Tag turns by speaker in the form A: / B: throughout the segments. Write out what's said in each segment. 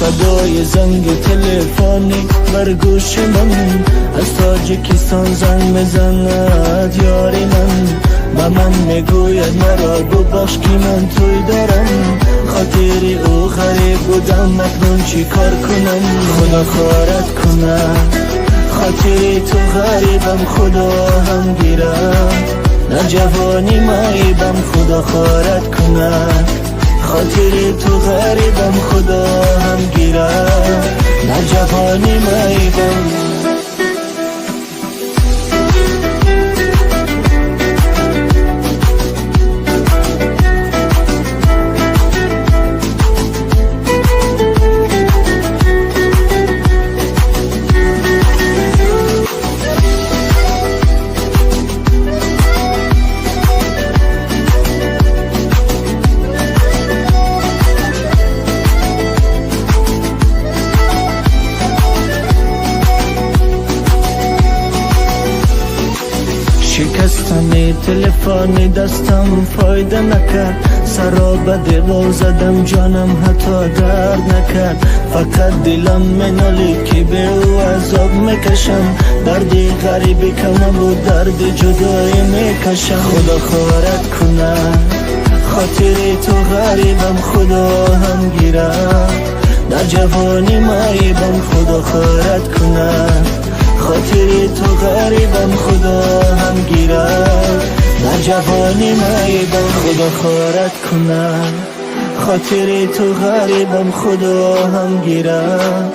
A: Садои занги телефонӣ бар гӯши ман, аз Тоҷикистон занг мезанад ёри ман. Ба ман мегӯяд: маро бубахш, ки ман тӯй дорам. Хотири ӯ ғариб будам, акнун чӣ кор кунам? Худо хорат кунад, хотири ту ғарибам, худо ҳам гирад. Дар ҷавонӣ маибам, худо хорат кунад. Хотири ту ғарибам, худо ҳам гирад. Дар ҷавонӣ маибам. Шикастани телефони дастам фоида накард, саро ба девор задам, ҷонам ҳатто дард накард. Фақат дилам менолид, ки бе ӯ азоб мекашам. Дарди ғарибӣ кам набуд, дарди ҷудоӣ мекашам. Худо хорат кунад, хотири ту ғарибам, худо ҳам гирад. Дар ҷавонӣ маибам, худо хорат кунад. Хотири ту ғарибам, худо ҳам гирад. Дар ҷавонӣ маибам. Худо хорат кунад, хотири ту ғарибам, худо ҳам гирад.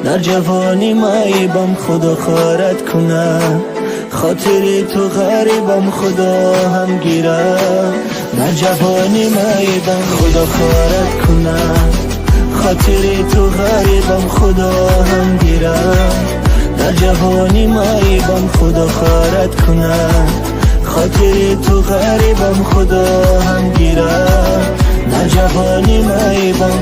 A: Дар ҷавонӣ маибам, худо хорат кунад. Хотири ту ғарибам, худо ҳам гирад. Дар ҷавонӣ маибам. Худо хорат кунад, хотири ту ғарибам, худо ҳам гирад. Дар ҷавонӣ маибам, худо хорат кунад. Хотири ту ғарибам, худо ҳам гирад. Дар ҷавонӣ маибам.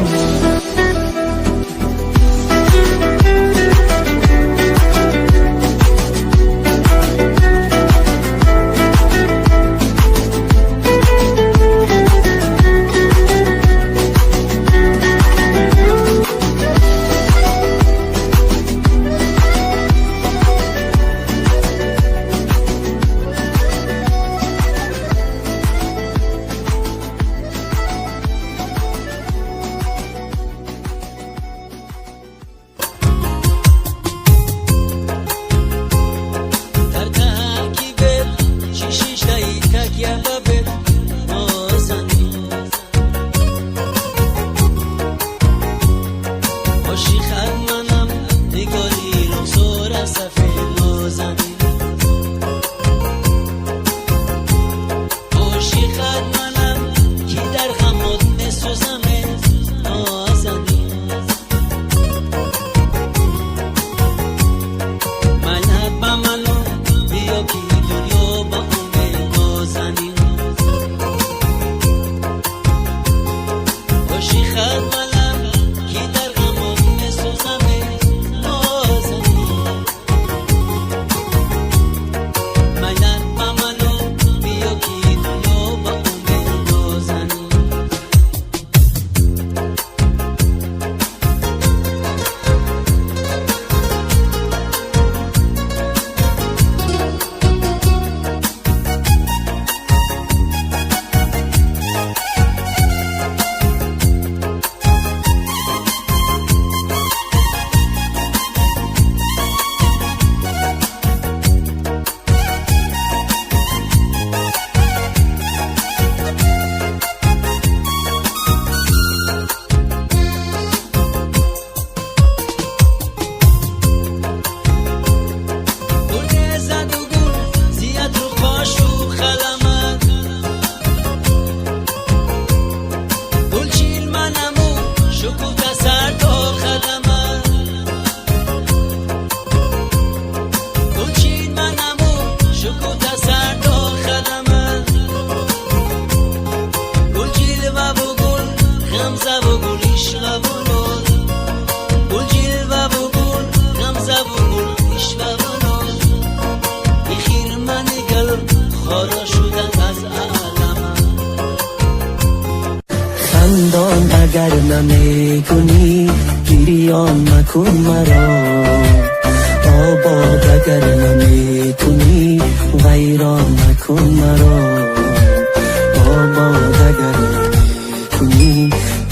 A: Хандон агар намекунӣ, гирён макун маро. Обод агар намекунӣ, вайрон макун маро. Обод агар намекунӣ,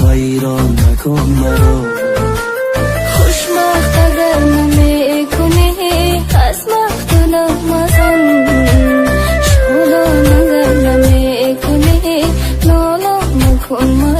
A: вайрон макун маро.
B: Хушбахт агар намекунӣ, аз бахту мазан. Шодон агар намекунӣ, нолон макун маро.